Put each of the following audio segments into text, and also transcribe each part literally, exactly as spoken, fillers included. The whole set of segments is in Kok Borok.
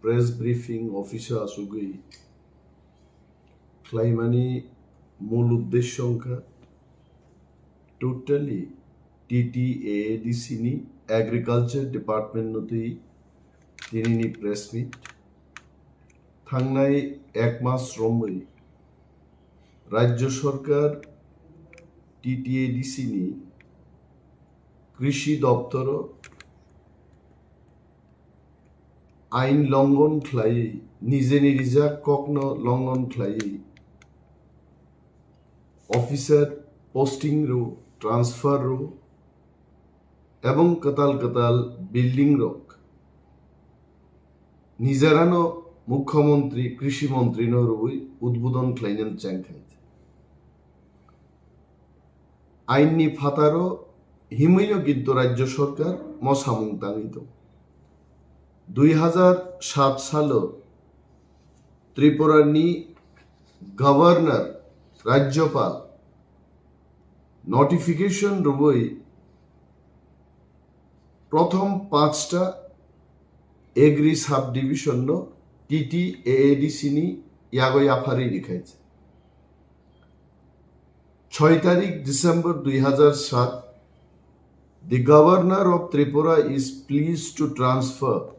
Press briefing office o achugwi khlaimani mul uddesyo wngkha totally T T A A D C ni agriculture department no twi tinini press meet. Thangnai ek mas romwi Rajya Sarkar T T A D C ni Krishi Doptoro ain longon khlaiwi, nijeni rijak kokno longon khlaiwi, officer posting rw, transfer rw, ebong kwtal kwtal building rok nijarano mukhyamantri, krishi mantri no rwwi udbodon khlainani chengkha. Ain ni phataro himwino kintu Rajya Sarkar mo samung tangwi tongo. Dui hazar sat salo Tripura ni Governor, Rajyapal notification rwwi prothom panchta agri subdivision no T T A A D C ni yago yapharwi rikhaijak. Choi tarik December dui hazar sat, the Governor of Tripura is pleased to transfer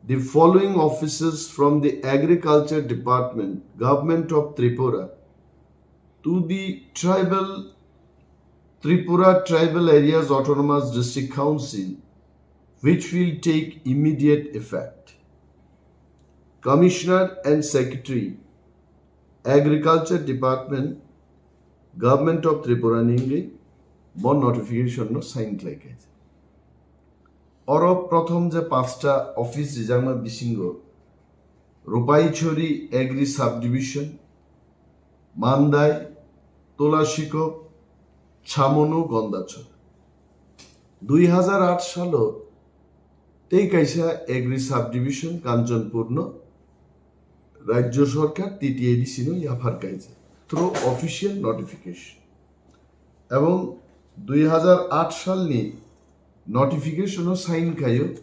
the following offices from the Agriculture Department, Government of Tripura, to the Tribal, Tripura Tribal Areas Autonomous District Council, which will take immediate effect. Commissioner and Secretary, Agriculture Department, Government of Tripura ni wngwi bo notification no sign khlai kha. Oro prothom je panchta office rijakma bisingo Rupaichori Agri Subdivision, Mandai, Tulashikok, Chamonu, Gondachor. Dui hazar aat salo tei kaisa Agri Subdivision Kanchanpur no Rajya Sarkar T T A D C no yaphar kaijak through official notification. Ebong dui hazar aat salni notification o sign khaio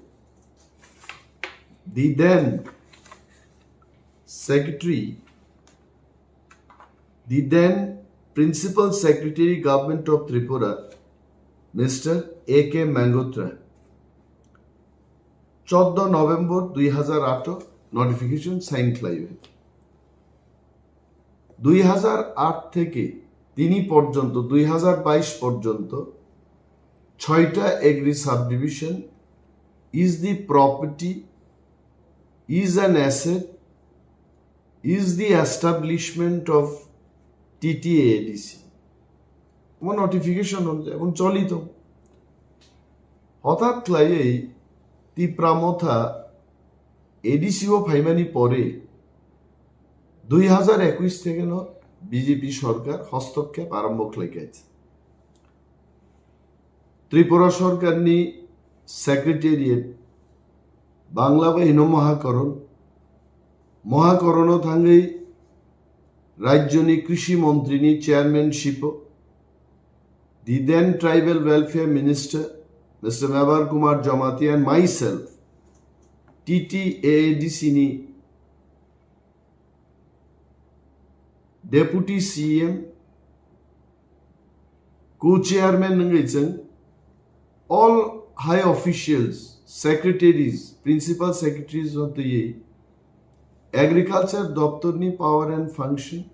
the then secretary, the then Principal Secretary, Government of Tripura, Mister A K Mangotra. Choddo November dui hazar aat notification sign khlaio. Dui hazar aat theke tini porjonto, dui hazar bais porjonto, chhoita agri subdivision is the property, is an asset, is the establishment of T T A A D C. Mo notification on ebong cholito. Hothat khlaiwi Tipra Motha A D C o phaimani pore dui hazar ekush theke no B J P sorkar hostokkhep arombo khlai kha. Tripura sorkarni secretariat, Bangla bai hino Mohakaran, Mohakaran o thangwi rajyoni krishi montrini chairmanship o the then tribal welfare minister Mister Mebar Kumar Jamatia and myself, T T A A D C ni Deputy C M, co-chairman wngwi chwng all high officials, secretaries, principal secretaries no twiwi agriculture doptor ni power and function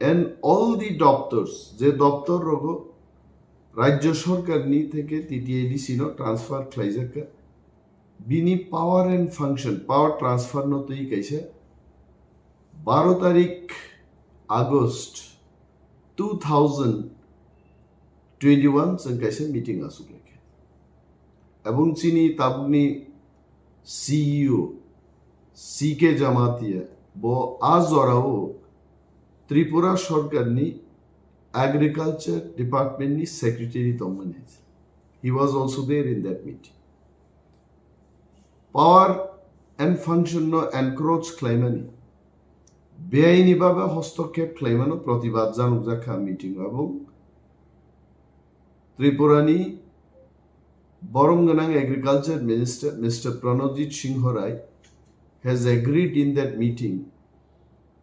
and all the doptors, je doptor rogo rajya sorkar ni theke T T A D C no transfer khlaijak kha, bini power and function, power transfer no twi kaisa baro tarik August two thousand twenty-one chwng kaisa meeting aswk lai kha. Ebong chini tabukni C E O C K Jamatia bo a jorao Tripura sorkarni Agriculture Department ni secretary tongmani. He was also there in that meeting. Power and function no encroach khlaimani, beaini babe hostokkhep khlaimano protibad janokjak kha meeting o. Ebong Tripurani borom gwnang Agriculture Minister Mister Pranojit Singh Rai has agreed in that meeting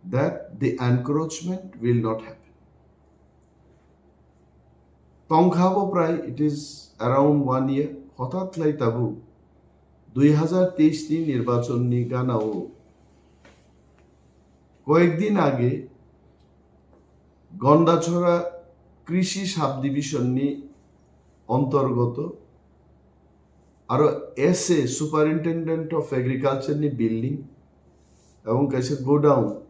that the encroachment will not happen. Tongkha bo prai, it is around one year, hothat khlai tabuk dui hazar teis ni nirbachon ni gana o koyek din age Gondachora Krishi Subdivision ni ontorgoto aro S A, Superintendent of Agriculture ni building ebong kaisa godown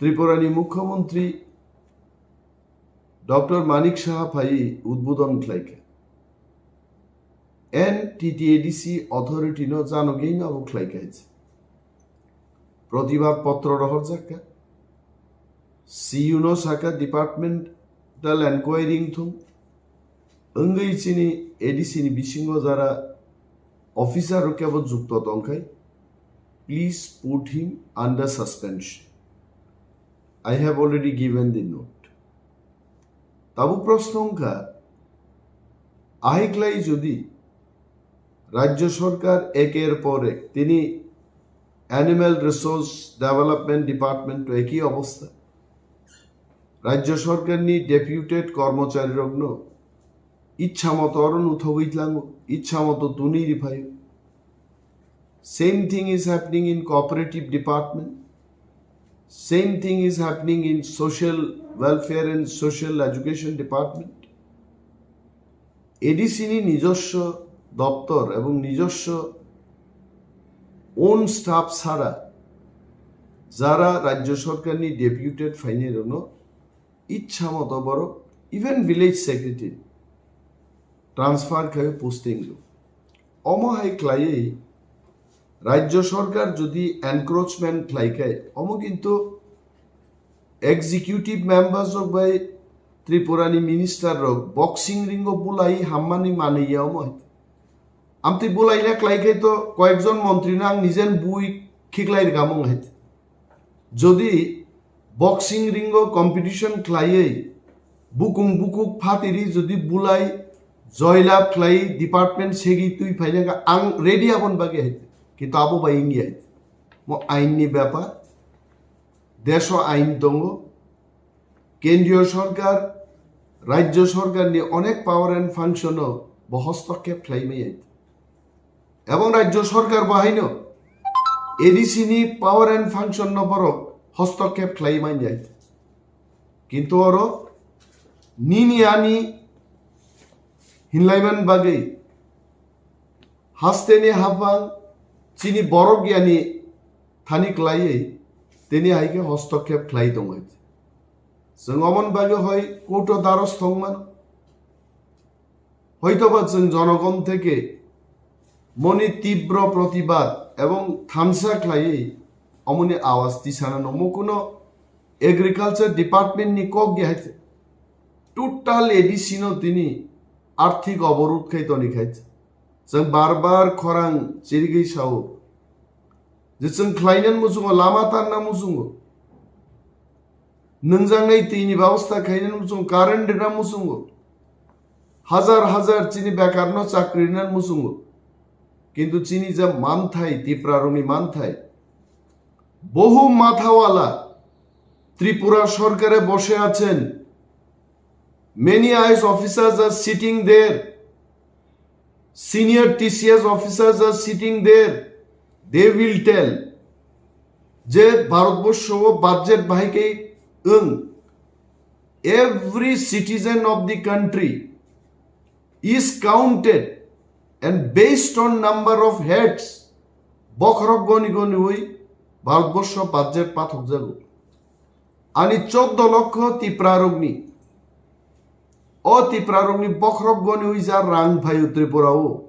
Tripura ni Mukhyamantri Doctor Manik Saha phai udbodon khlaikha. And T T A D C authority no janogwi abo khlaikha. Protibad potro rohorjakha. C U no sakha departmental enquiry wngthung. Wngwi chini A D C ni bisingo jara officer rok kebo jukto tongkhai, please put him under suspension. I have already given the note. Tabuk proshno wngkha, ahai khlai jodi Rajya Sarkar eker por ek tini Animal Resource Development Department to ekhi obostha. Rajya Sarkar ni deputed kormochari rokno ichha moto oro nuthogwi tlango, ichha moto tunwi riphaio. Same thing is happening in cooperative department. Same thing is happening in social welfare and social education department. A D C ni নিজস্ব দপ্তর এবং নিজস্ব own staff ছাড়া যারা রাজ্য সরকারনি deputed final ইচ্ছা মতো বড়, even village secretary transfer খাই posting. Omo hai khlaiwi Rajya Sarkar jodi encroachment khlai khai, omo kintu executive members rok bai Tripura ni minister rok boxing ring o bulai hammani manwi ya omo hai. Amtwi bulai na khlai khai to koyekjon montri no ang nijen bui khiklai rwkha mung hai. Jodi boxing ring o competition khlaiwi bukung bukuk phatiri jodi bulai joilab khlai department segi twi phaina ang ready abon bagi hai. Kintu abo bai wngya hai. Mo ain ni bepar, desho ain tongo, kendriyo sorkar, rajyo sorkar ni onek power and function o bo hostokkhep khlai maya. Ebong rajyo sorkar bo haino A D C ni power and function no borok hostokkhep khlai manya. Kintu oro nini ani hinlaiman bagwi hasteni hapang chini borok yani thani khlaiwi tini hai khe hostokkhep khlai tongwi. Chwng omon bagwi hoi koto daros tongmano. Hoitoba chwng jonogon theke moni tibro protibad ebong thansa khlaiwi omoni awaz tisana no mukuno agriculture department ni kok di hai total A D C no tini arthik oborud khai toni khai. Chwng bar bar khorang chirigwi sao je chwng khlainan muchungo, lama tanna muchungo, nungjaknai twi ni babostha khainani muchungo, current rina muchungo, hajar hajar chini bekar no chakri rina muchungo. Kintu chini je manthai, Tipra rokni manthai, বহু মাথাওয়ালা ত্রিপুরা সরকারে বসে আছেন। Many I A S officers are sitting there. Senior T C S officers are sitting there. They will tell je Bharatborsho o budget bahai khe wng, every citizen of the country is counted and based on number of heads, bokhorok goni goniwi Bharatborsho budget pathokjago. Ani choddo lokho Tiprarokni, o Tiprarokni bokhorok goniwi ja rang phaio Tripura o,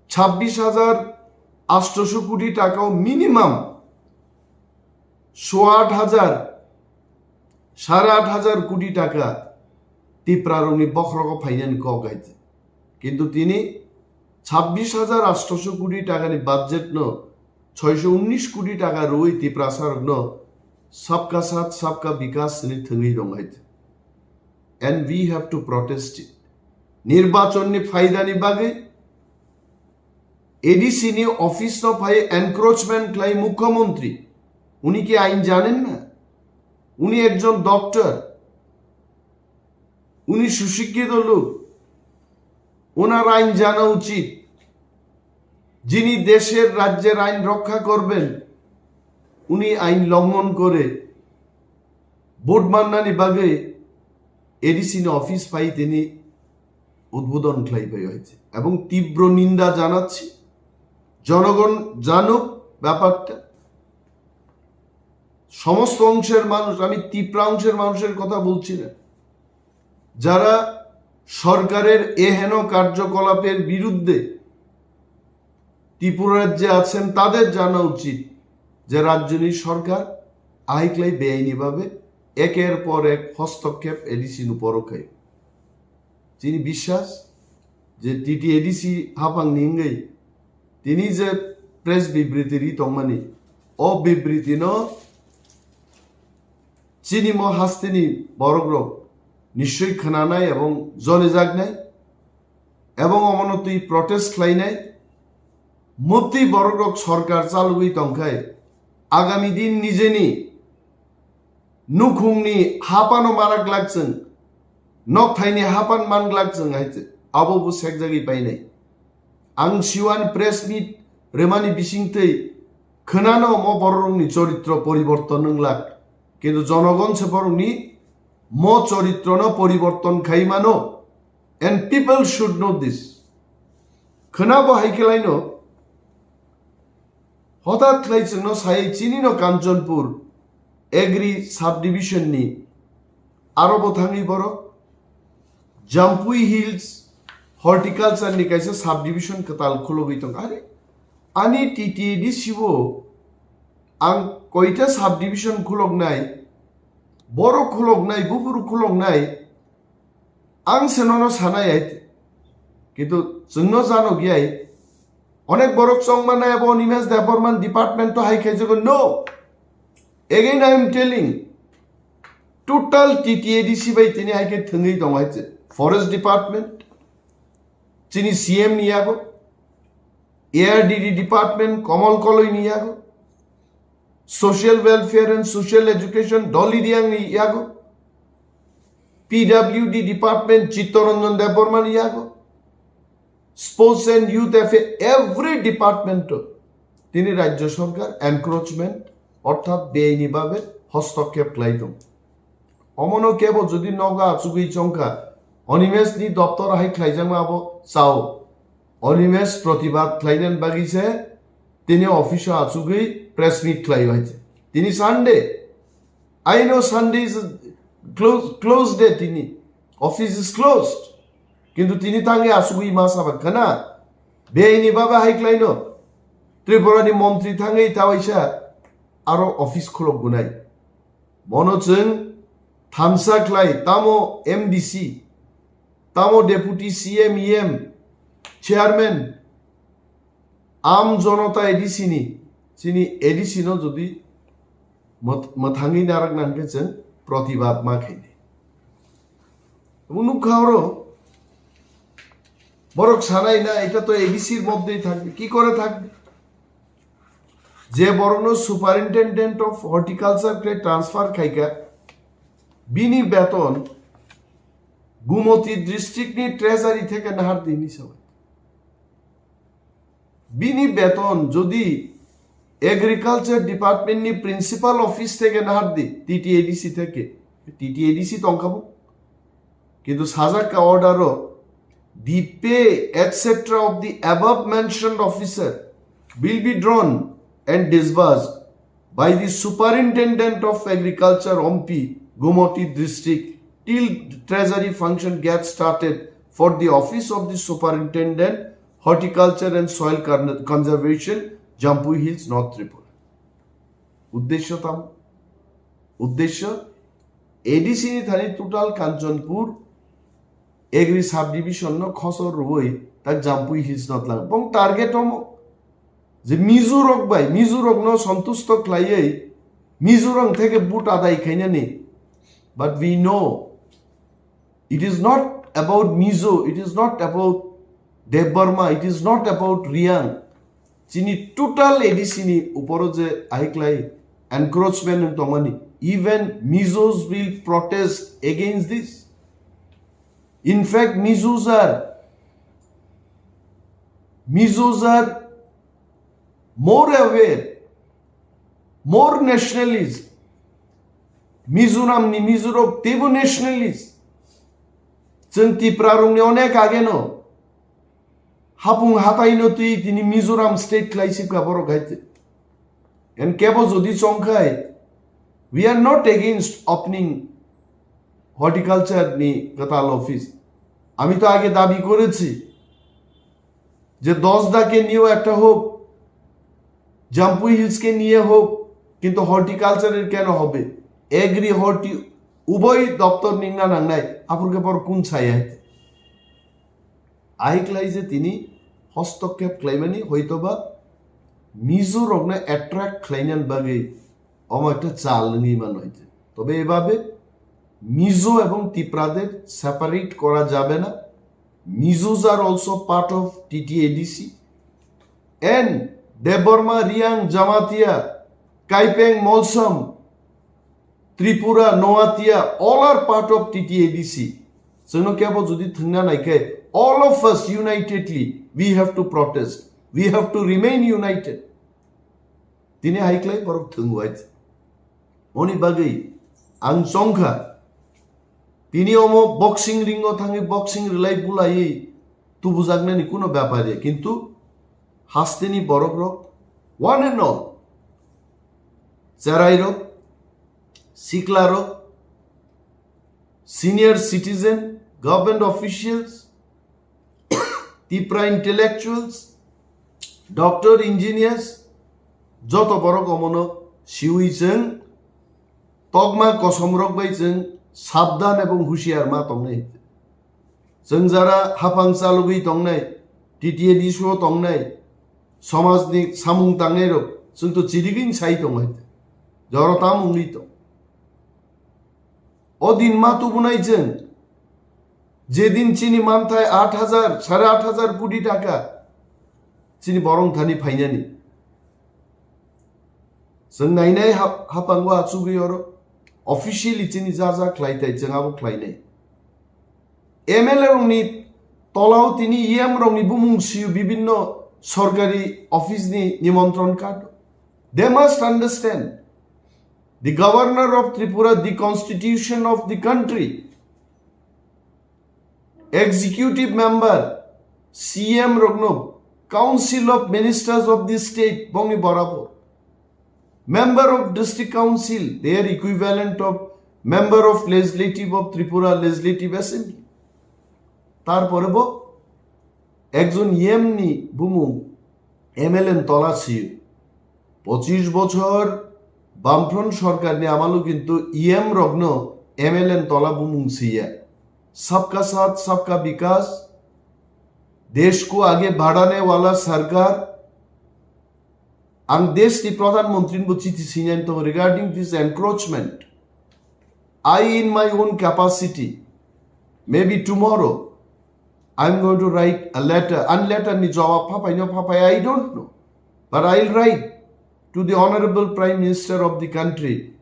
chabbish hajar atsho koti taka o minimum soat hajar, sare at hajar koti taka Tiprarokni bokhorogo phainani kok hai. Kintu tini chabbish hajar atsho koti takani budget no soisho unnish koti taka rwi Tiprasarokno Sabka Saath Sabka Vikas hwnwi thwngwi rong hai. And we have to protest it. Nirbachonni phaidani bagwi ADC নি office no phai encroachment khlai মুখ্যমন্ত্রী। উনি কি আইন জানেন না? উনি একজন ডক্টর, উনি সুশিক্ষিত লোক, ওনার আইন জানা উচিত। যিনি দেশের রাজ্যের আইন রক্ষা করবেন, উনি আইন লঙ্ঘন করে ভোট মান্নানি বাগে এডিসি নি অফিস phai tini উদ্বোধন khlai phai হয়েছে এবং তীব্র নিন্দা জানাচ্ছি। জনগণ জানুক ব্যাপারটা। সমস্ত অংশের মানুষ, আমি তিপ্রা অংশের মানুষের কথা বলছি না, যারা সরকারের এহেন কার্যকলাপের বিরুদ্ধে ত্রিপুরা রাজ্যে আছেন, তাদের জানা উচিত যে রাজ্যনি সরকার ahaiklai বেআইনিভাবে একের পর এক হস্তক্ষেপ এডিসি নুপরকাই। Chini বিশ্বাস যে টিটিএডিসি হাফাং নিঙ্গই tini je press বিবৃতি ri tongmani, o বিবৃতি no chini mo hasteni borok rok নিশ্চয়ই khwnanai ebong jone jaknai ebong omono twi protest khlainai. Motwi borok rok sorkar chalogwi tongkhai, agami din nijeni nukhungni hapano marak glak chwng, nokthaini hapan man glak chwng hai abo bo sekjagwi painai. Ang siwan press meet remani bisingtwi khwnano mo bororokni choritro poriborton wnglak, kintu jonogon se borokni mo choritrono poriborton khai mano, and people should know this. Khwnabo hai khlaino, hothat khlai chwngno sai chini no Kanchanpur Agri subdivision ni aro bo thangwi borok Jampui Hills Horticulture ni kaisa subdivision kwtal khulogwi tong. Are, ani T T A D C o ang koita subdivision khuloknai, borok khuloknai, buphuru khuloknai, ang se nono sanai ai. Kintu chwngno jano giyai, onek borok chongma nai abo Animesh Debbarma department to hai khai jago. No, again I am telling, total T T A D C bai tini hai khe thwngwi tongo hai se. Forest department, chini C M ni yago, A R D D department, Kamal Koloi ni yago, Social Welfare and Social Education, Dolly Riang ni yago, P W D department, Chittaranjan Debbarma ni yago, Sports and Youth Affair, every department o tini rajya sarkar encroachment orthat beaini bhabe hostokkhep khlai tongo. Omono kebo jodi nogo achugwi chongkha, Animesh ni doptor hai khlaijakma abo chao. Animesh protibad khlainani bagwi se tini office o achugwi press meet khlai hai se. Tini Sunday, I know Sunday is close, close day tini. Office is closed. Kintu tini thangwi achugwi ma saba khana. Beaini baba hai khlaino. Tripura ni montri thangwi tawaisa aro office khulok gunai. Bono chwng thansa khlai tamo M D C, tamo deputy C M, E M, chairman, am jonota A D C ni, chini A D C no jodi mwth-, mwthangwi narak nang khe chwng protibad ma khainai. Bo nukha oro borok sanai na, eta to A D C r moddhei thakbe, ki kore thakbe? Je borokno Superintendent of Horticulture khe transfer khaikha, bini beton Gumoti district ni treasury theke nahar di hinwi sabai. Bini beton jodi Agriculture Department ni principal office theke nahar di, T T A D C theke, T T A D C tongkha bo. Kintu sajak ka order o, the pay, et cetera of the above mentioned officer will be drawn and disbursed by the Superintendent of Agriculture, Ompi, Gumoti District, till treasury function gets started for the office of the Superintendent, Horticulture and Soil Con-, Conservation, Jampui Hills, North Tripura. Uddesho tam? Uddesho A D C ni thani total Kanchanpur Agri subdivision no khosor rwui tak Jampui Hills no tlang. Bong target omo je Mizo rok bai, Mizo rok no santusto khlaiwi Mizo rok theke vote adai khainani. But we know it is not about Mizo, it is not about Debbarma, it is not about Riang. Chini total A D C ni uporo je ahiklai encroachment wng tongmani, even Mizos will protest against this. In fact, Mizos are, Mizos are more aware, more nationalist. Mizoram ni Mizorok teibo nationalist. Chwng Tipra rokni onek ageno hapung hatai no twi tini Mizoram state khlai sibkha borok hai. And kebo jodi chongkhai, we are not against opening horticulture ni kwtal office. আমি তো আগে দাবি করেছি যে দশদাকে নিয়েও একটা হোক, জাম্পুই হিলসকে নিয়ে হোক, কিন্তু হর্টিকালচারের কেন হবে? এগ্রি হর্টি উভয় দপ্তর নিংনা নাংনাই, আপুরকে পর কোন ছায়া? Ahiklai je tini hostokkep khlaimani hoitoba Mizo rokno attract khlainani bagwi omo ekta chal wngwi mano hite. তবে এভাবে মিজো এবং তিপ্রাদের সেপারেট করা যাবে না। Mizos are also part of T T A D C. And Debbarma, Riang, Jamatia, Kaipeng, Molsom, Tripura, Noatia, all are part of T T A D C. Chwngno kebo jodi thwngna naikhe, all of us unitedly, we have to protest. We have to remain united. Tini hai khlai borok thwngwai. Moni bagwi ang chongkha. Tini omo boxing ringo thangwi boxing rwlai bulaiwi tubujaknani kuno bepar ya. Kintu hasteni borok rok, one and all, cherai rok, sikla rok, senior citizen, government officials, Tipra intellectuals, doctor, engineers, joto borok omono siwi chwng tokma kosom rok bai chwng sabdan ebong husiar ma tongnai. Chwng jara hapang chalugwi tongnai, T T A D C o tongnai, somajni samung tangnai rok chwng to chirigwing sai tongnai. Joro tam wngwi tong. O din ma tubunai chwng, je din chini manthai aat hajar, sare aat hajar koti taka chini borong thani phainani. Chwng nainai hap-, hapango achugwi oro officially chini ja ja khlai tai chwng abo khlainai. M L A rokni tolao tini E M rokni bumung siyo bibinno sorkari office ni nimontron card. They must understand, the governor of Tripura, the constitution of the country, executive member, C M rokno, Council of Ministers of the state, bongni borabo, member of district council, their equivalent of member of legislative of Tripura Legislative Assembly. Tarpore bo ekjon E M ni bumung M L A ni tola siyo. Pochish bochor Bamfront sorkarni amalo kintu E M rokno M L A ni tola bumung siya. Sabka saath, sabka bikas, desh ko aage badhane wala sarkar. Ang desh ni Pradhan Mantri ni bo chithi sinai tong regarding this encroachment. I, in my own capacity, maybe tomorrow, I'm going to write a letter. An letter ni jawab phapai no phapai, I don't know. But I'll write to the Honorable Prime Minister of the country.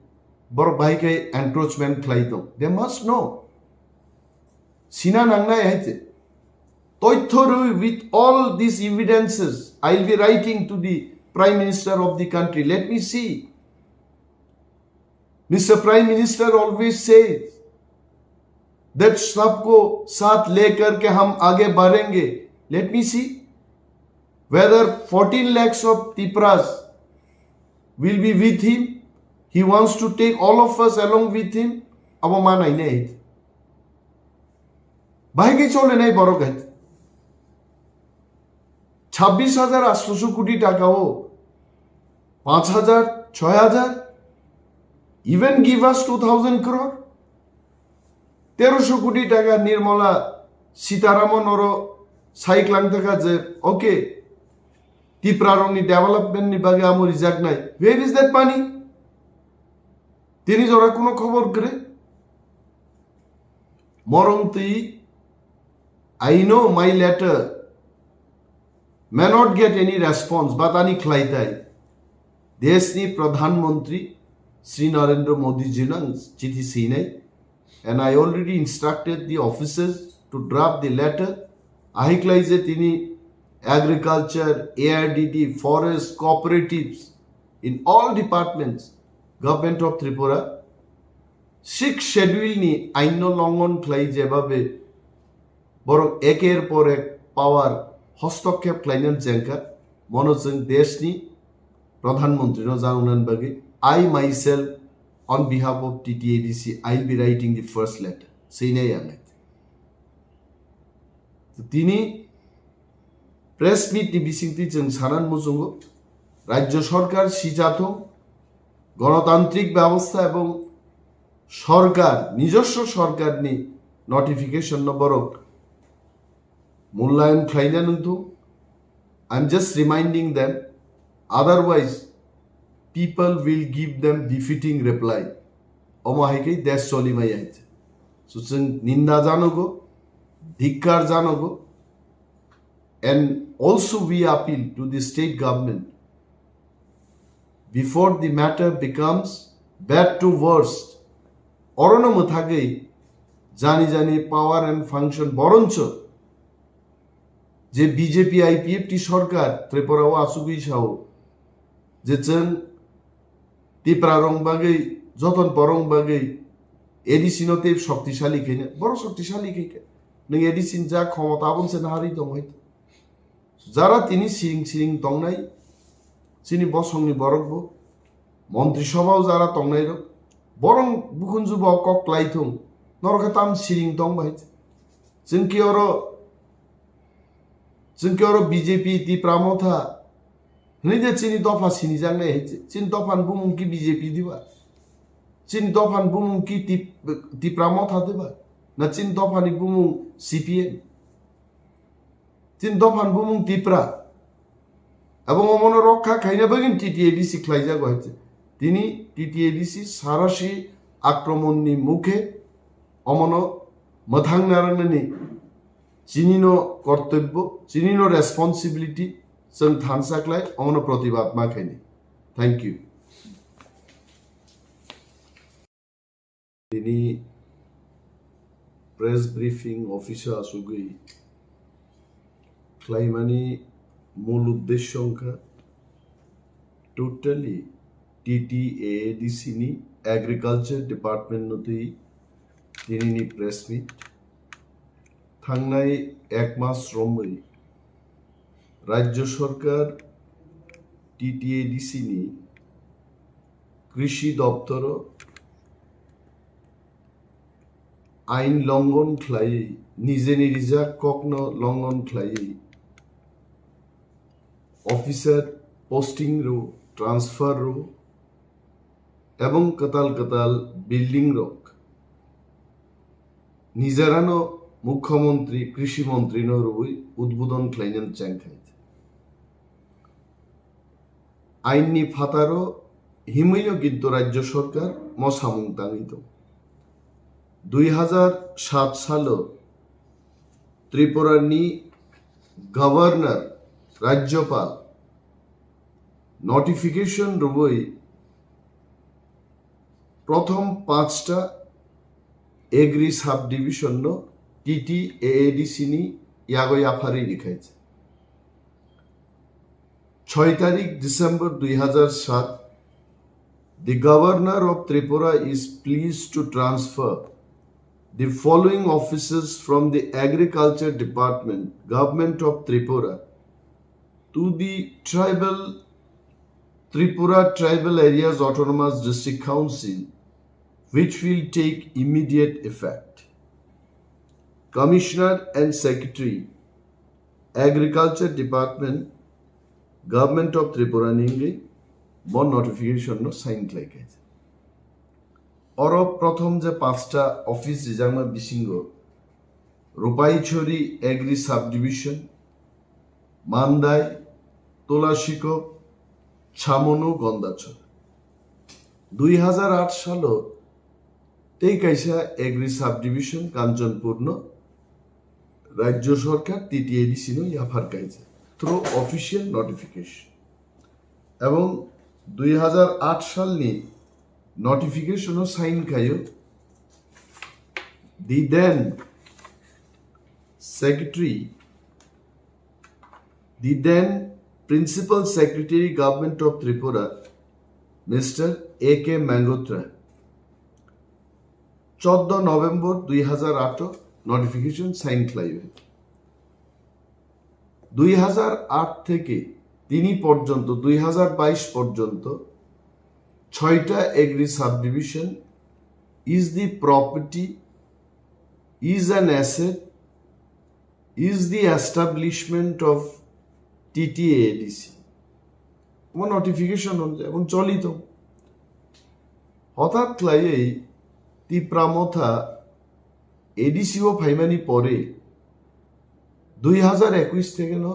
Borok bahai khai encroachment khlai tong. They must know. Sina nangnai hai te. Toitho rwi with all these evidences, I'll be writing to the Prime Minister of the country. Let me see. Mister Prime Minister always says that सबको साथ लेकर के हम आगे बढ़ेंगे. Let me see whether fourteen lakhs of Tipras will be with him. He wants to take all of us along with him. Abo ma nainai. Bahai khe cholenai borok hai. Chhabbish hajar atsho koti taka o, panch hajar, choi hajar, even give us two thousand crore. Terosho koti taka Nirmala Sitharaman oro sai klang taka je, okay, Tipra rokni development ni bagwi amo rijak nai. Where is that money? Tini jora kuno khobor kwrwi. Morong twi, I know my letter may not get any response, but ani khlaitai. Deshni Pradhan Mantri Sri Narendra Modi jinang chithi sinai, and I already instructed the officers to draft the letter. Ahiklai je tini agriculture, A R D D, forest, cooperatives, in all departments, Government of Tripura, Sixth Schedule ni ain no longon khlai jebabe borok eker por ek power hostokkhep khlainani jengkha, mono chwng deshni Pradhan Mantri no janani bagwi, I myself on behalf of T T A D C, I'll be writing the first letter. Seinai ang. Tini press meet ni bisingtwi chwng sanan muchungo, Rajya Sarkar sijathung, Ganatantrik Byabostha ebong Sarkar, Nijoswo Sarkar ni notification no borok mullayan khlaina nungthung. I'm just reminding them, otherwise people will give them befitting reply. Omo hai khe desh choli maya hai. So chwng ninda janogo, dhikkar janogo, and also we appeal to the state government before the matter becomes bad to worst. Orono mwthagwi jani jani power and function boroncho je B J P I P F T sarkar Tripura o asugwi sao je chwng Tipra rong bagwi, joton borong bagwi A D C no tei shoktisali khaina, borok shoktisali khaikha. Nwng A D C ni ja khomota aboni se naharwi tong hai. Jara tini siring siring tongnai, chini bosongni borok bo, Montri Sobha o jara tongnai rok, borong bukhunju bo kok klai thung, norok khe tam siring tong bai. Chwng khe oro, chwng khe oro B J P Tipra Motha, hwnwi de chini dopha sinijaknai hai, chini dopha ni bumung ki B J P diba? Chini dopha ni bumung ki Tip-, Tipra Motha diba? Na chini dopha ni bumung C P M? Chini dophan bumung Tipra. Abo omono rokha khaina bagwi T T A D C khlaijago hai se. Tini T T A D C sarasi akromonni mukhe omono mwthang narwknani chinino kortobbo, chinino responsibility, chwng thansa khlai omono protibad ma khaini. Thank you. Tini press briefing office o asugwi khlaimani mul uddesyo wngkha totally T T A A D C ni agriculture department no twi tinini press meet. Thangnai ek mas romwi Rajya Sarkar T T A D C ni Krishi Doptoro ain longon khlaiwi, nijeni rijak kokno longon khlaiwi, officer posting rw, transfer rw, ebong kwtal kwtal building rok nijarano Mukhyamantri, Krishi Mantri no rwwi udbodon khlainani chengkha. Ainni phataro himwino kintu Rajya Sarkar mo samung tangwi tongo. Dui hazar sat salo Tripura ni Governor, Rajyapal notification rwwi prothom panchta agri subdivision no T T A A D C ni yago yapharwi rikhaijak. Choi tarik December dui hazar sat, the Governor of Tripura is pleased to transfer the following offices from the Agriculture Department, Government of Tripura, to the Tribal, Tripura Tribal Areas Autonomous District Council, which will take immediate effect. Commissioner and Secretary, Agriculture Department, Government of Tripura ni wngwi bo notification no sign khlai kha. Oro prothom je panchta office rijakma bisingo Rupaichori Agri Subdivision, Mandai, Tulasikop, Chamonu, Gondachor. Dui hazar aat salo tei kaisa Agri Subdivision Kanchanpur no Rajya Sarkar T T A D C no yaphar kaijak. through official notification. Ebong dui hazar aat salni notification o sign khaio the then secretary, the then principal secretary government of Tripura, Mister A K Mangotra. চোদ্দ নভেম্বর দুই হাজার আট notification sign khlaio. দুই হাজার আট থেকে tini porjonto, দুই হাজার বাইশ porjonto ছয়টা agri subdivision is the property, is an asset, is the establishment of T T A A D C. Omo notification onujai ebong cholito. Hothat khlaiwi Tipra Motha A D C o phaimani pore dui hazar ekush thekeno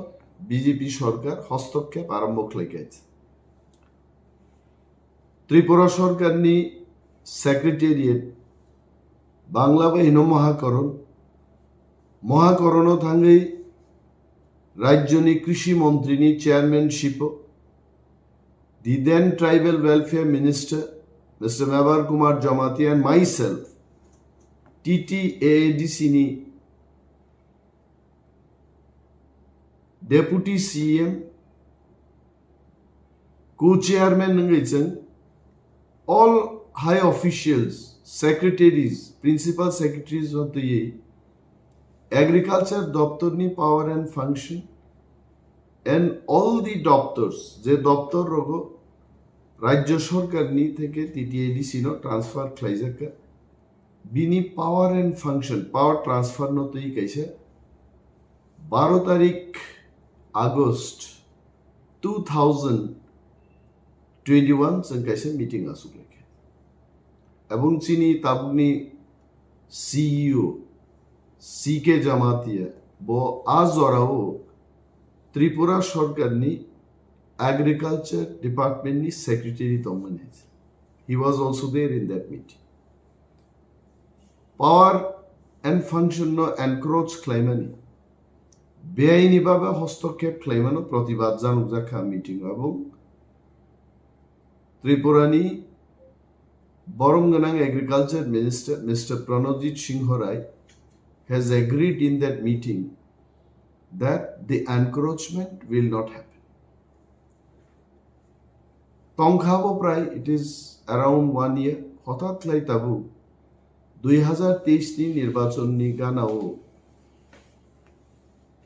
B J P sorkar hostokkep arombo khlaikha. Tripura sorkarni secretariat, Bangla bai hino Mohakaran, Mohakaran o thangwi rajyoni krishi montrini chairmanship o the then tribal welfare minister Mister Mebar Kumar Jamatia and myself, T T A A D C ni deputy C M, co-chairman wngwi chwng all high officials, secretaries, principal secretaries no twiwi agriculture doptorni power and function and all the doptors, je doptor rogo rajya sorkarni theke T T A D C no transfer khlaijakha, bini power and function, power transfer no twi kaisa baro tarik August two thousand twenty-one chwng kaisa meeting asuk lekha. Ebong chini tabukni C E O C K Jamatia bo a jorao Tripura sorkarni agriculture department ni secretary tongmani. He was also there in that meeting. Power and function no encroach khlaimani, beaini babe hostokkep khlaimano protibad janukjakha meeting o, ebong Tripurani borom gwnang agriculture minister Mister Pranojit Singh Rai has agreed in that meeting that the encroachment will not happen. Tongkha bo prai it is around one year, hothat khlai tabuk dui hazar teis ni nirbachon ni gana o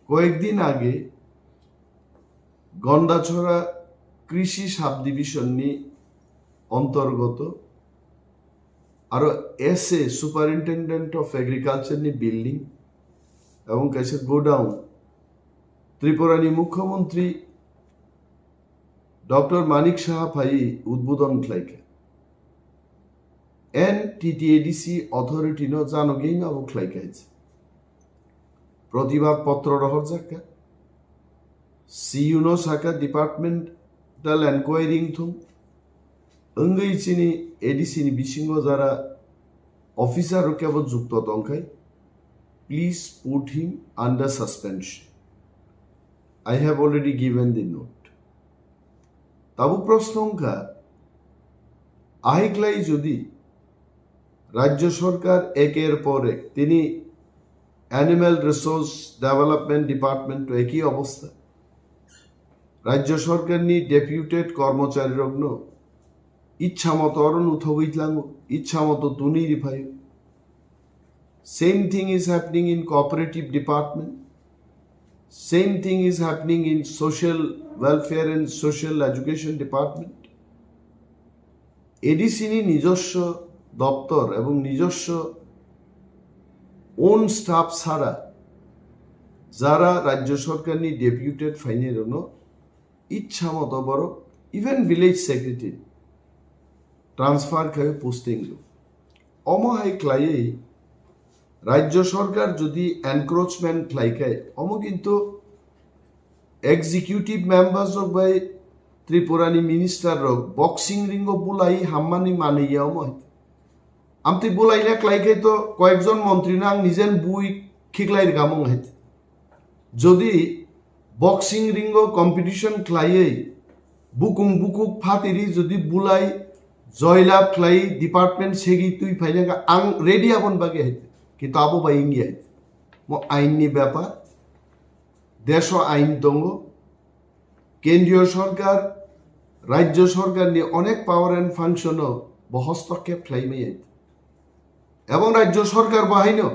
koyek din age Gondachora krishi subdivision ni ontorgoto aro S A, Superintendent of Agriculture ni building ebong kaisa godown Tripura ni Mukhyamantri Doctor Manik Saha phaiwi udbodon khlaikha. And T T A D C authority no janogwi abo khlaikha. Protibad potro rohorjakha. C U no sakha departmental enquiry wngthung. Wngwi chini A D C ni bisingo jara officer rok kebo jukto tongkhai, please put him under suspension. I have already given the note. Tabuk proshno wngkha, ahai khlai jodi rajya sorkar eker por ek tini Animal Resource Development Department o ekhi obostha, rajya sorkar ni deputed kormochari rokno ichha moto oro nuthogwi tlango, ichha moto tunwi riphaio. Same thing is happening in cooperative department. Same thing is happening in social welfare and social education department. A D C ni নিজস্ব দপ্তর এবং নিজস্ব own staff ছাড়া যারা রাজ্য সরকারনি deputed final ইচ্ছা মতো বড়, even village secretary transfer খাবে posting. Omo hai khlaiwi rajya sorkar jodi encroachment khlai khai, omo kintu executive members rok bai Tripura ni minister rok boxing ring o bulai hammani manwi ya omo hai. Amtwi bulai na khlai khai to koyekjon montri no ang nijen bui khiklai rwgamo hai. Jodi Boxing ring o competition khlaiwi bukung bukuk phatiri jodi bulai joilab khlai department segi twi phainaka ang ready abon bagwi hai. Kintu abo bai wngya hai. Mo ain ni bepar. Desho ain tongo. Kendriyo sorkar, rajyo sorkar ni onek power and function o bo hostokkhep khlai mai hai. Ebong rajyo sorkar bo haino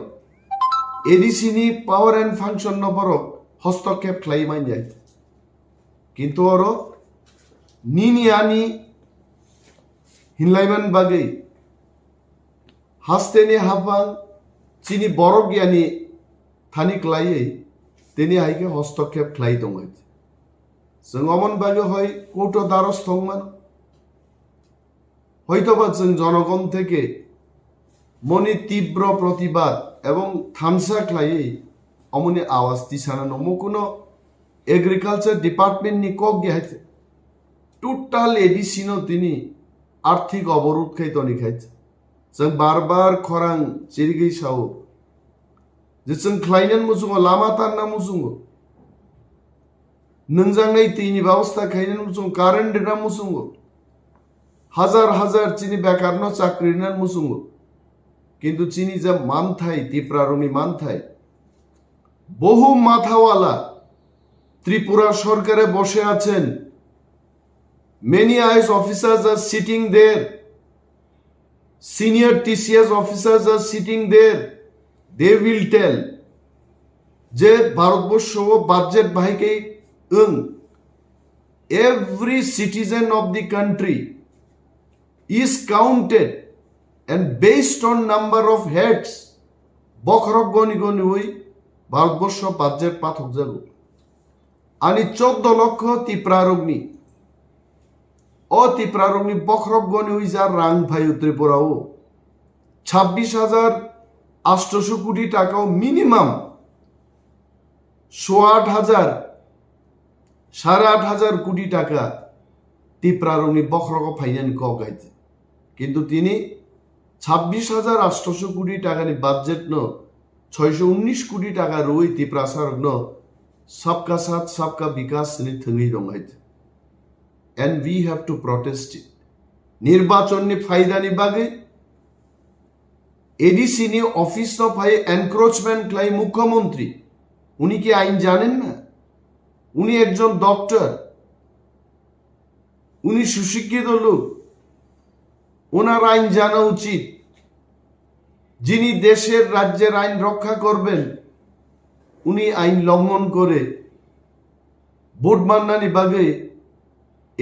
A D C ni power and function no borok hostokkhep khlai man jai. Kintu oro nini ani hinlaiman bagwi hasteni hapang chini borok yani thani klaiwi tini hai khe hostokkhep khlai tongo. Chwng omon bagwi hoi court o daros tongman. Hoitoba chwng jonogon theke moni tibro protibad ebong thansa khlaiwi omoni awaz tisana nangmo kuno agriculture department ni kok ge hai total A D C no tini arthik oborud khai toni khai chwng bar bar khorang chirigwi sao je chwng khlainan muchungo lama tarna muchungo Nwngjaknai twini babostha khainani muchungo, current rwna muchungo, hajar hajar chini bekarno chakri rwna muchungo. Kintu chini je manthai, Tiprarokni manthai, বহু মাথাওয়ালা ত্রিপুরা সরকারে বসে আছেন। Many I A S officers are sitting there. Senior T C S officers are sitting there. They will tell je Bharatborsho o budget bahai khe wng. Every citizen of the country is counted and based on number of heads, bokhorok goni goni wi Bharatborsho budget pathok jago. Ani choddo lokho Tiprarokni. O Tiprarokni bokhorok goni wi ja rang phaio Tripura o. Chabbish hajar astoso koti taka o minimum soat hajar, sare at hajar koti taka Tiprarokni bokhorogo phainani kok hai. Kintu tini chabbish hajar astoso koti takani budget no soiso unnish koti taka rwi Tiprasarokno sabka saath sabka bikas ni thwngwi rong hai. And we have to protest it. Nirbachon ni phaida ni bagwi A D C ni office no phai encroachment khlai mukhyamantri. উনি কি আইন জানেন না? উনি একজন ডক্টর, উনি সুশিক্ষিত লোক, ওনার আইন জানা উচিত। যিনি দেশের রাজ্যের আইন রক্ষা করবেন, উনি আইন লঙ্ঘন করে ভোট মান্নানি বাগে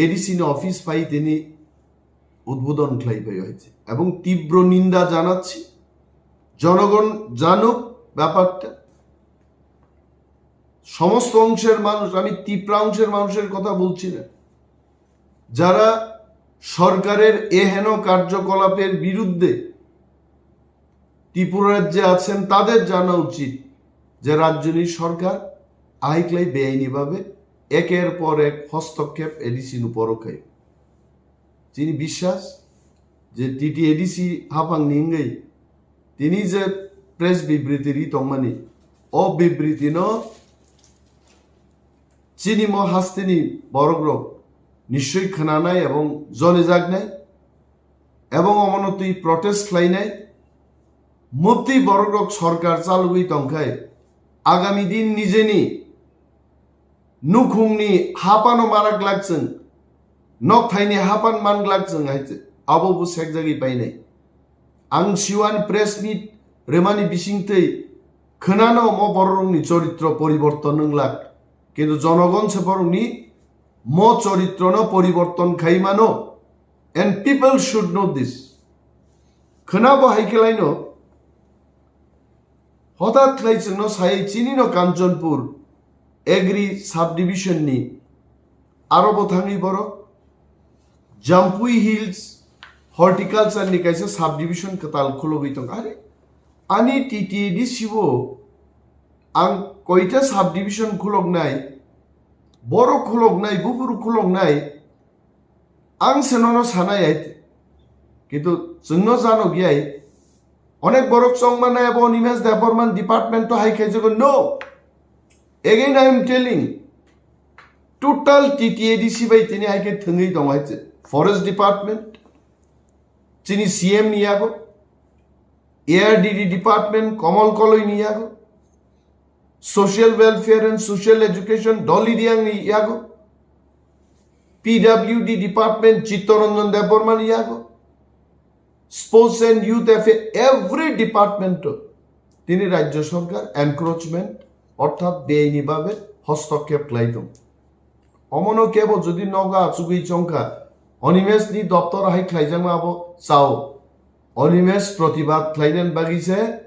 এডিসি নি অফিস পাই তিনি উদ্বোধন খ্লাইপাই হয়েছে এবং তীব্র নিন্দা জানাচ্ছি। জনগণ জানুক ব্যাপারটা। সমস্ত অংশের মানুষ, আমি তিপ্রা অংশের মানুষের কথা বলছি না, যারা সরকারের এহেন কার্যকলাপের বিরুদ্ধে ত্রিপুরা রাজ্যে আছেন, তাদের জানা উচিত যে রাজ্যনি সরকার আইক্লাই বেআইনিভাবে একের পর এক হস্তক্ষেপ এডিসি নুপরকে। Chini biswas je T T A D C haphang ni wngwi tini je press bibriti ri tongmani, o bibriti no chini mo hasteni borok rok nischoi khwnanai ebong jonijaknai ebong omono twi protest khlainai. Motwi borok rok sorkar chalogwi tongkhai agami din nijeni nukhungni hapano marak glak chwng, nokthaini hapan man glak chwng hai chwng, abo bo sekjagwi painai. Ang siwan press meet remani bisingtwi khwnano mo bororokni choritro poriborton wng glak, kintu jonogon se borokni mo choritrono poriborton khai mano, and people should know this. Khwnabo hai khe laino, Hothat khlai chwngno sai chini no Kanchanpur Agri Subdivision ni aro bo thangwi borok Jampui Hills Horticulture ni kaisa subdivision kwtal khulogwi tong. Are, ani T T A D C o ang koita subdivision khuloknai, borok khuloknai, buphuru khuloknai, Ang se nono sanai ai, kintu chwngno jano giyai. Onek borok chongmana abo Animesh Debbarma department to hai khai jago. No. Again I am telling, Total T T A D C bai tini hai khe thwngwi tongo hai se. Forest Department, chini C M ni yago, A R D D Department, Kamal Koloi ni yago, Social Welfare and Social Education, Dolly Riang ni yago, P W D Department, Chittaranjan Debbarma ni yago, Sports and Youth Affair, every department o tini rajya sarkar encroachment orthat beaini bhabe hostokkhep khlai tongo. Omono kebo jodi nogo achugwi chongkha, Animesh ni doptor hai khlaijakma abo chao. Animesh protibad khlainani bagwi se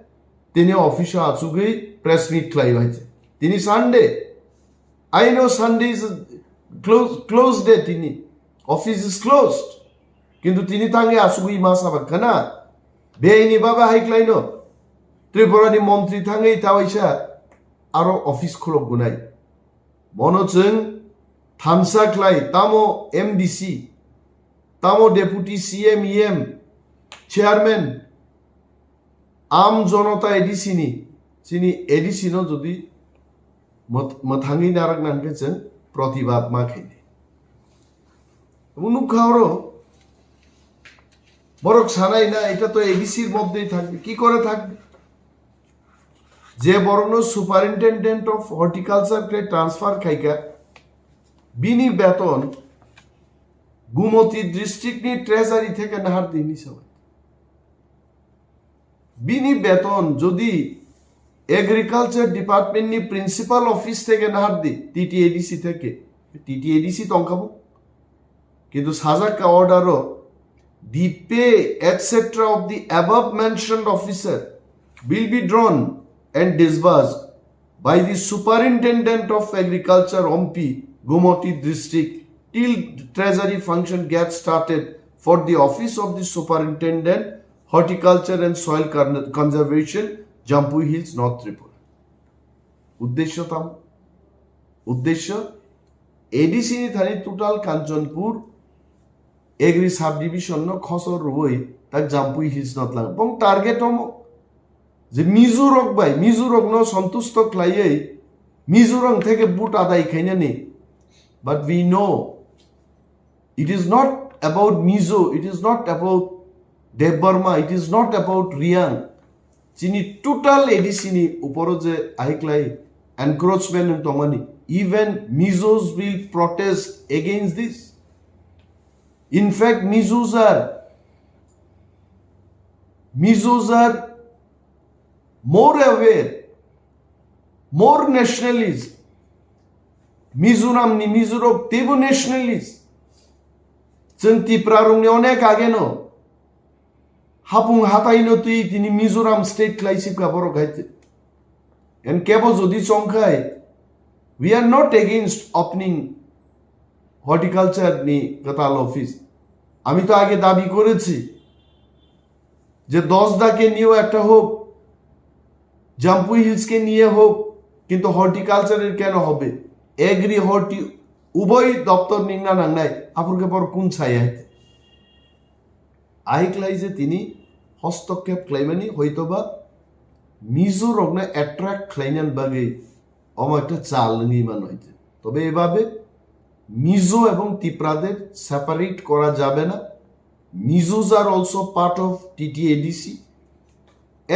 tini office o achugwi press meet khlai hai se. Tini Sunday. I know Sunday is close, close day tini. Office is closed. Kintu tini thangwi asugwi ma sabak khana. Beaini baba hai khlaino. Tripura ni montri thangwi tawaisa aro office khulok gunai. Mono chwng thansa khlai tamo M D C, tamo deputy C M, E M, chairman, Am Janata A D C ni, chini A D C no jodi mwt-, mwthangwi narak nang khe chwng protibad ma khainai. Omo nukha oro borok sanai na, eta to A D C r moddhei thakbe, ki kore thakbe? Je borokno Superintendent of Horticulture khe transfer khaikha, bini beton Gumoti district ni treasury theke nahar di hinwi sabai. Bini beton jodi Agriculture Department ni principal office theke nahar di, T T A D C theke, T T A D C tongkha bo. Kintu sajak ka order o, "The pay, et cetera of the above mentioned officer will be drawn and disbursed by the Superintendent of Agriculture, Ompi, Gumoti District, till treasury function gets started for the office of the Superintendent, Horticulture and Soil Con-, Conservation, Jampui Hills, North Tripura." Uddesho tam? Uddesho A D C ni thani total Kanchanpur Agri Subdivision no khosor rwui tak Jampui Hills no tlang. Bong target omo je Mizo rok bai, Mizo rok no santusto khlaiwi Mizo rok theke vote adai khainani. But we know it is not about Mizo, it is not about Debbarma, it is not about Riang. Chini total A D C ni uporo je ahiklai encroachment wng tongmani, even Mizos will protest against this. In fact, Mizos are, Mizos are more aware, more nationalist. Mizoram ni Mizorok teibo nationalist. Chwng Tipra rokni onek ageno hapung hatai no twi tini Mizoram state khlai sibkha borok hai te. En kebo jodi chongkhai, we are not against opening horticulture ni kwtal office. আমি তো আগে দাবি করেছি যে দশ দাকে নিয়েও একটা হোক, জাম্পুই হিলস কে নিয়ে হোক, কিন্তু হর্টিকালচারের কেন হবে? এগ্রি হর্টি উভয় দপ্তর নিংনা নাংনাই, আফুরকে পর কোন ছাই আইতে? Ahiklai je tini hostokkhep khlaimani hoitoba Mizo rokno attract khlainani bagwi omo ekta chal wngwi mano hwnkhe. তবে এভাবে মিজো এবং তিপ্রাদের সেপারেট করা যাবে না। Mizos are also part of T T A D C.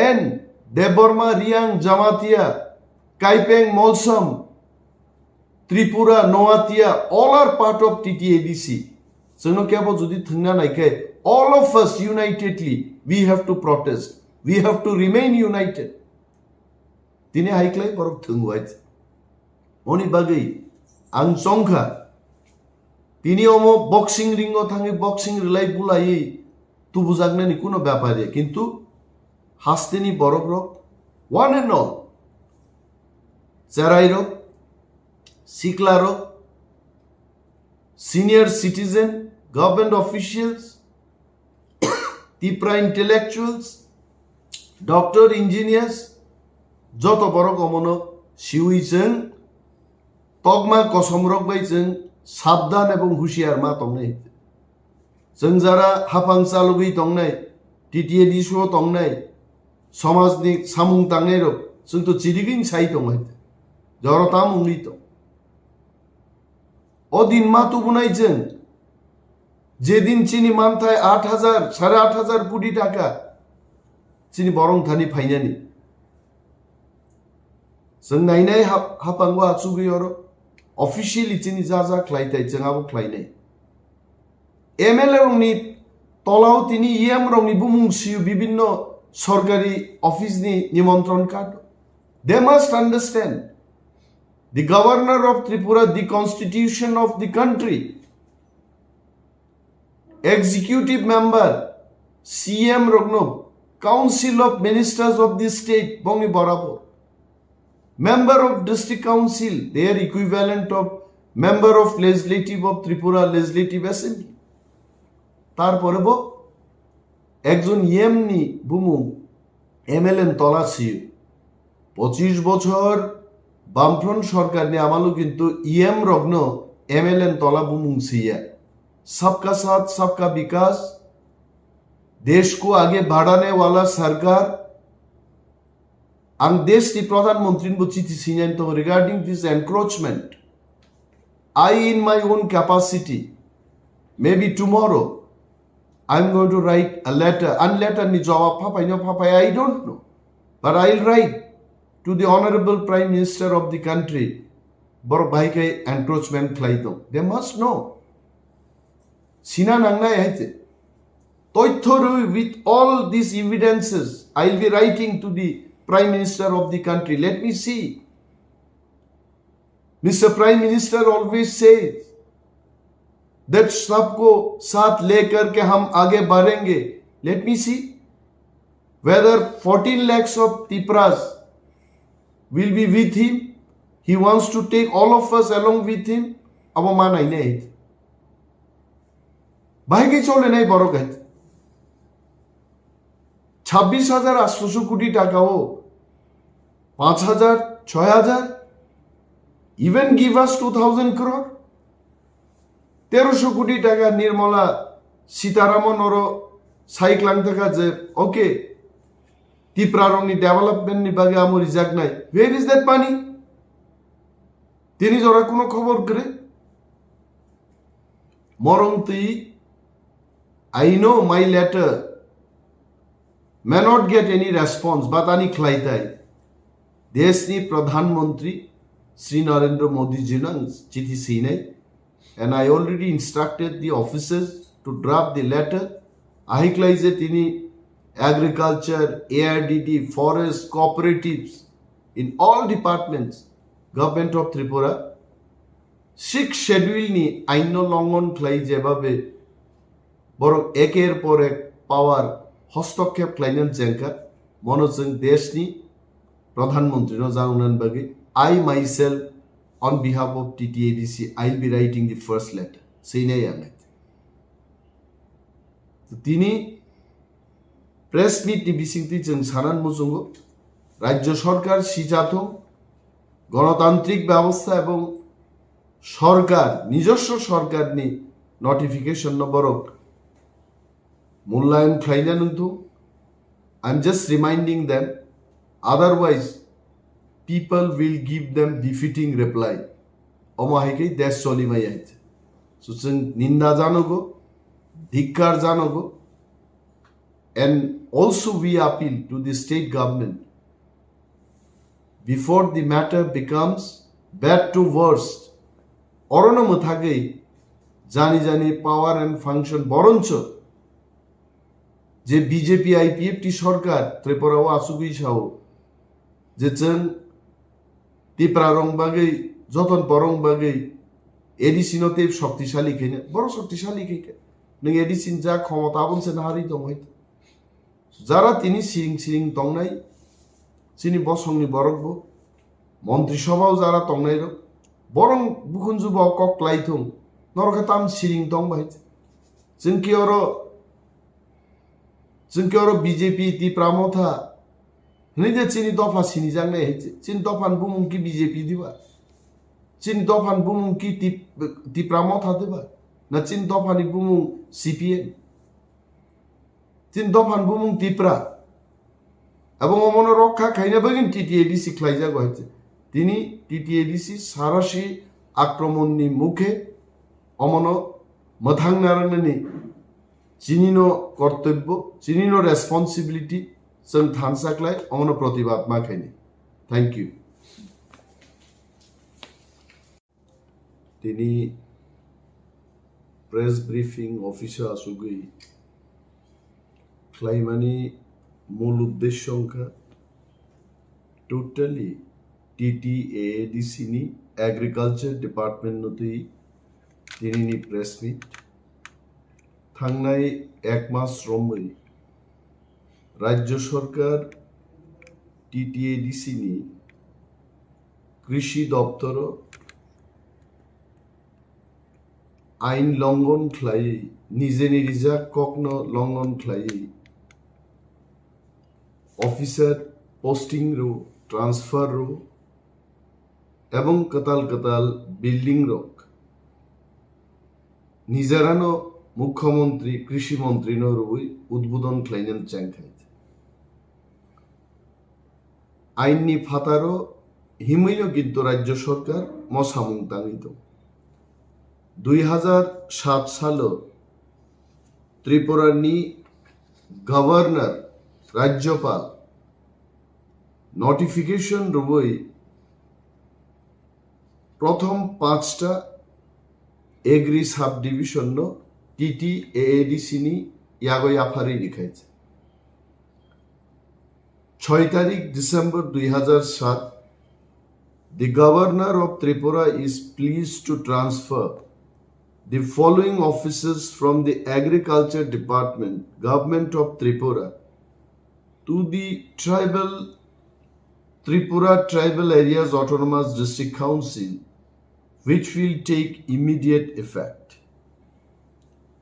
And Debbarma, Riang, Jamatia, Kaipeng, Molsom, Tripura, Noatia, all are part of T T A D C. Chwngno kebo jodi thwngna naikhe, all of us unitedly, we have to protest. We have to remain united. Tini hai khlai borok thwngwai. Oni bagwi ang chongkha. Tini omo boxing ringo thangwi boxing rwlai bulaiwi tubujaknani kuno bepar ya. Kintu hasteni borok rok, one and all, cherai rok, sikla rok, senior citizen, government officials, Tipra intellectuals, doctor, engineers, joto borok omono siwi chwng tokma kosom rok bai chwng sabdan ebong husiar ma tongnai. Chwng jara haphang chalugwi tongnai, T T A D C o tongnai, somajni samung tangnai rok chwng to chirigwing sai tongnai. Joro tam wngwi tong. O din ma tubunai chwng, jedin chini manthai aat hajar, sare aat hajar koti taka chini borong thani phainani. Chwng nainai hap-, hapango achugwi oro officially chini ja ja khlai tai chwng abo khlainai. M L A rokni tolao tini E M rokni bumung siyo bibinno sorkari office ni nimontron card. They must understand the governor of Tripura, the constitution of the country, executive member, C M rokno, Council of Ministers of the state, bongni borabo. Member of District Council, their equivalent of member of Legislative of Tripura Legislative Assembly. Tarpore bo ekjon E M ni bumung M L A ni tola siyo. Pochish bochor Bamfront sorkar ni amalo kintu E M rokno M L A ni tola bumung siya. Sabka saath, sabka vikas, desh ko aage badhane wala sarkar. Ang desh ni Pradhan Mantri bo chithi sinai to regarding this encroachment. I, in my own capacity, maybe tomorrow, I'm going to write a letter. An letter ni jawab phapai no phapai, I don't know. But I'll write to the Honorable Prime Minister of the country. Borok bahai khe encroachment khlai tong. They must know. Sina nangnai hai te. Toitho rwi with all these evidences, I'll be writing to the Prime Minister of the country. Let me see. Mister Prime Minister always says that सबको साथ लेकर के हम आगे बढ़ेंगे. Let me see whether fourteen lakhs of Tipras will be with him. He wants to take all of us along with him. Abo manai nei. Bahai khe chole nei borok hai. Chhabbish hajar atsho koti taka o panch hajar, choi hajar, even give us two thousand crore. Terosho koti taka Nirmala Sitharaman oro sai klang taka je, okay, Tipra rokni development ni bagwi amo rijak nai. Where is that money? Tini jora kuno khobor kwrwi. Morong twi, I know my letter may not get any response, but ani khlai tai. Deshni Pradhan Mantri Shri Narendra Modi jinang chithi sinai, and I already instructed the officers to draft the letter. Ahai khlai je tini agriculture, A R D D, forest, cooperatives, in all departments, Government of Tripura, Sixth Schedule ni ain no longhon khlai jebabe borok eker por ek power hostokkhep khlaina jengkha, mono chwng deshni Pradhan Mantri no janokna bagwi, I myself on behalf of T T A D C, I'll be writing the first letter. Seinai ang. Tini press meet ni bisingtwi chwng sanan muchungo, Rajya Sarkar sijathung, gonotantrik byabostha ebong sorkar, nijoswo sorkar ni notification no borok mulyayon khlaina nungthung. I'm just reminding them, otherwise people will give them befitting reply. Omo hai khe desh choli maya hai. So chwng ninda janogo, dhikkar janogo, and also we appeal to the state government, before the matter becomes bad to worst, orono mwthagwi jani jani power and function boroncho je B J P I P F T sorkar Tripura o achugwi sao je chwng Tipra rong bagwi, joton porong bagwi A D C no tei shoktisali khaina, borok shoktisali khaikha. Nwng A D C ni ja khomota aboni se naharwi tong hai. Jara tini siring siring tongnai, chini bosongni borok bo, montri sobhao jara tongnai rok, borok bukhunju bo kok klai thung, norok khe tam siring tong bai. Chwng khe oro, chwng khe oro B J P Tipra Motha hwnwi je chini dopha sinijaknai hai, chini dophani bumung khe B J P diba? Chini dophani bumung khe Tip-, Tipra Motha diba? Na chini dophani bumung C P M? Chini dophani bumung Tipra. Ebong omono rokha khaina bagwi T T A D C khlaijago hai. Tini T T A D C sarasi akromonni mukhe Omono mwthang narwknani chinino kortobyo, chinino responsibility, chwng thansa khlai omono protibad ma khaini. Thank you. Tini press briefing office o achugwi khlaimani mul uddesyo wngkha totally T T A A D C ni agriculture department no twi tinini press meet. Thangnai ek mas romwi Rajya Sarkar T T A D C ni Krishi Doptoro ain longon khlaiwi, nijeni rijak kokno longon khlaiwi, officer posting rw, transfer rw, ebong kwtal kwtal building rok nijarano Mukhyamantri, Krishi Mantri no rwwi udbodon khlainani chengkha. Ain ni phataro himwino kintu Rajya Sarkar mo samung tangwi tongo. Dui hazar sat salo Tripura ni Governor, Rajyapal notification rwwi prothom panchta agri subdivision no T T A A D C ni yago yapharwi rikhaijak. Choi tarik December dui hazar sat, the Governor of Tripura is pleased to transfer the following officers from the Agriculture Department, Government of Tripura, to the tribal Tripura Tribal Areas Autonomous District Council, which will take immediate effect.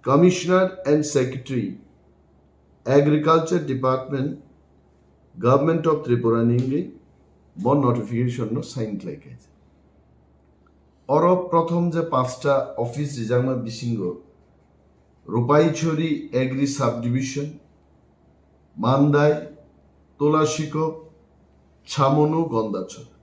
Commissioner and Secretary, Agriculture Department, Government of Tripura ni wngwi bo notification no sign khlai kha. Oro prothom je panchta office rijakma bisingo Rupaichori Agri Subdivision, Mandai, Tulashikop, Chamonu, Gondachora.